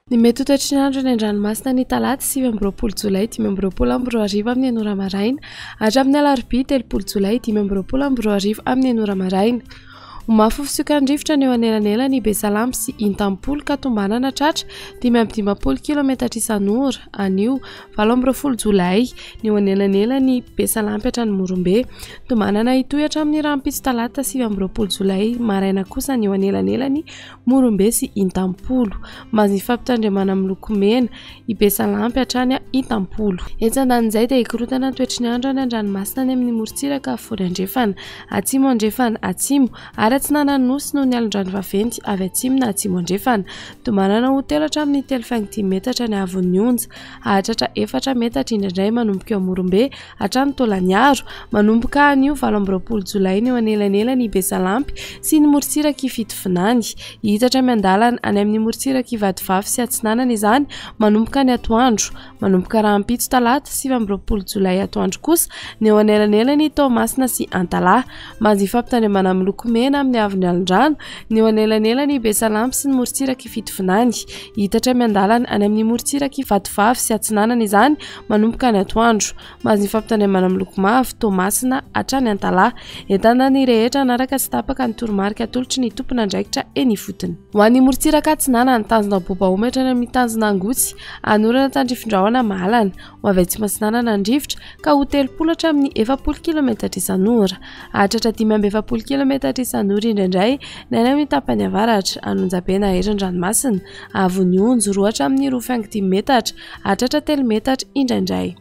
Ny mety ho toetry ny andro eny an-dranomasina ny talata 29 jolay 2025 amin'ny enina ora maraina hatramin'ny alarobia 30 jolay 2025 amin'ny enina ora maraina. Ho mafy fisiokan'ny rivotra ny eo anelanelan' i Besalampy sy Intampolo ka tombanana tratra 55 kilometatra isan'ora anio 28 jolay ny eo anelanelan' i Besalampy hatrany Morombe. Tombanana hitohy hatramin'ny rahampitso talata 29 jolay maraina kosa ny eo anelanelan' i Morombe sy Intampolo. Mahazo ny fampitandremana miloko mena i Besalampy hatrany Intampolo. Etsy andanin'izay dia hikorontana ny toetry ny andro any an-dranomasina any amin'ny morontsiraka afovoany andrefana, atsimo andrefana, atsimo ary atsinanan'ny Nosy noho ny alon-drano vaventy avy atsimo na atsimo andrefana. Tombanana ho telo hatramin'ny telo faingo dimy metatra ny haavon'ny onja. Hahatratra efatra metatra indraindray manomboka eo Morombe hatrany Taolagnaro. Manomboka anio 28 jolay ny eo anelanelan' i Besalampy sy ny morontsirak' i Fitovinany. Hihitatra miandalana any amin'ny morontsirak' i Vatovavy sy Atsinanana izany manomboka ny atoandro. Manomboka rahampitso talata 29 jolay atoandro kosa ny eo anelanelan' i Toamasina sy Antalaha. Manjifa fampitandremana miloko mena amin'ny haavon'ny alon-drano ny eo anelanelan' i Besalampy sy ny morontsirak' i Fitovinany. Hihitatra miandalana any amin'ny morontsirak' i Vatovavy sy Atsinanana izany manomboka ny atoandro. Mahazo ny fampitandremana miloko mavo, Toamasina hatrany Antalaha. Entanina ny rehetra hanaraka tsy tapaka ny toromarika atolotry ny tompon'andraikitra eny ifotony. Ho an'ny morontsiraka atsinanana, tanjona Bobahomy hatrany amin'ny tanjona Angotsy, hanorana tandrifin-drahona mahalana. Ho avy atsimo atsinanana ny rivotra ka ho 30 hatramin'ny 40 kilometatra isan'ora. Hahatratra 45 kilometatra isan'ora indraindray ny any amin'ny tapany avaratra, an'Onjabe na Herin-dranomasina. Haavon'ny onjo, 2 hatramin'ny 2,5 metatra. Hahatratra telo metatra indraindray.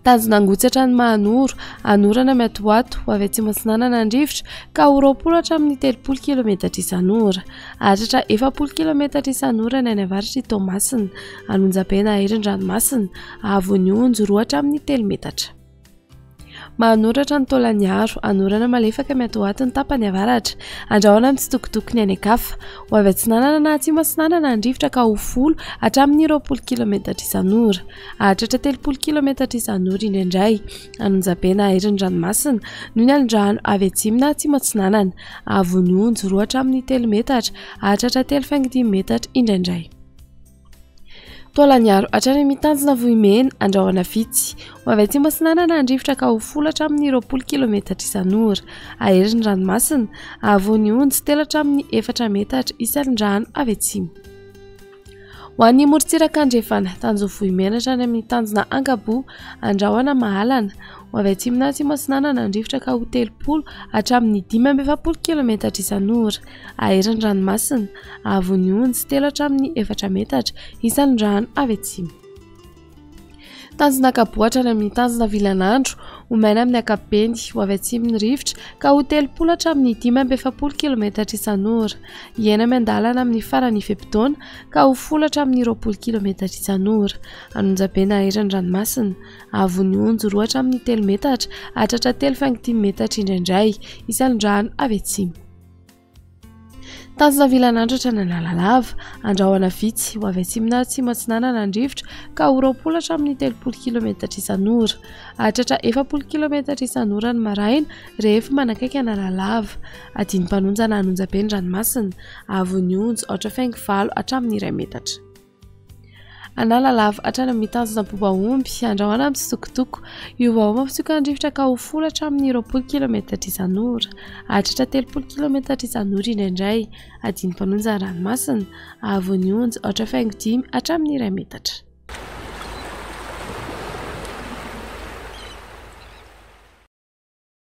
Tanjona Angotsy hatrany Mahanoro, hanorana miatoato ho avy atsimo atsinanana ny rivotra ka ho 20 hatramin'ny 30 kilometatra isan'ora. Hahatratra 40 kilometatra isan'ora ny any avaratr'i Toamasina, Anonjabe na Herin-dranomasina, hahavon'ny onjo 2 hatramin'ny 3 metatra. Manoratra ny Taolagnaro, hanorana malefaka miatoato ny tapany avaratra. Andrahona mitsitokotoko ny any an-kafa. Ho avy atsinanana na atsimo atsinanana ny rivotra ka ho folo hatramin'ny 20 kilometatra isan'ora. Hahatratra 30 kilometatra isan'ora indraindray. Anonjabe na herin'ny ranomasina noho ny alon-drano avy atsimo na atsimo atsinanana. Haavon'ny onjo 2 hatramin'ny 3 metatra, hahatratra 3,5 metatra indraindray. Taolagnaro hatrany amin'ny tanjona Vohimena, Andrahona vitsy. Ho avy atsimo atsinanana ny rivotra ka ho folo hatramin'ny 20 kilometatra isan'ora. Hahery ny ranomasina, hahavoa ny onjy telo hatramin'ny efatra metatra isan-drano avy atsimo. Ho an'ny morontsiraka andrefana, tanjona Vohimena hatrany amin'ny tanjona Ankaboa, Andrahona Mahalana. Ho avy atsimo na atsimo atsinanana ny rivotra ka ho 30 hatramin'ny 45 kilometatra isan'ora. Hahery ny ranomasina, haavon'ny onjy telo hatramin'ny efatra metatra isan'ny rano avy atsimo. Tanjona Ankaboa hatrany amin'ny tanjona Vilanandro, ho maina amin'ny ankapobeny, ho avy atsimo ny rivotra ka ho 30 hatramin'ny 45 kilometatra isan'ora. Hiaina miandalana amin'ny faran'ny fe-potoana ka ho folo hatramin'ny 20 kilometatra isan'ora. Anonjabe na hahery ny ranomasina, haavon'ny onjy roa hatramin'ny telo metatra, hahatratra 3,5 metatra indraindray, isan'ny rano avy atsimo. Tanjona vilan'andratra an'Analalava, andrahona vitsy, ho avy atsimo na atsimo atsinanana ny rivotra ka ho 20 hatramin'ny 30 kilometatra isan'ora. Hahatratra 40 kilometatra isan'ora ny maraina rehefa manakaiky an'Analalava. Adinam-panonjana hanonja be ny ranomasina, haavon'ny onja 8,8 hatramin'ny 1 metatra. Analalava hatrany amin'ny tanjona Bobaomby, andrahoana mitsitokotoko. Iovaova fitsokan'ny rivotra ka ho folo hatramin'ny 20 kilometatra isan'ora. Hahatratra 30 kilometatra isan'ora indraindray. Adin'ny mpanonja ny ranomasina. Haavon'ny onja 8,5 hatramin'ny 1 metatra.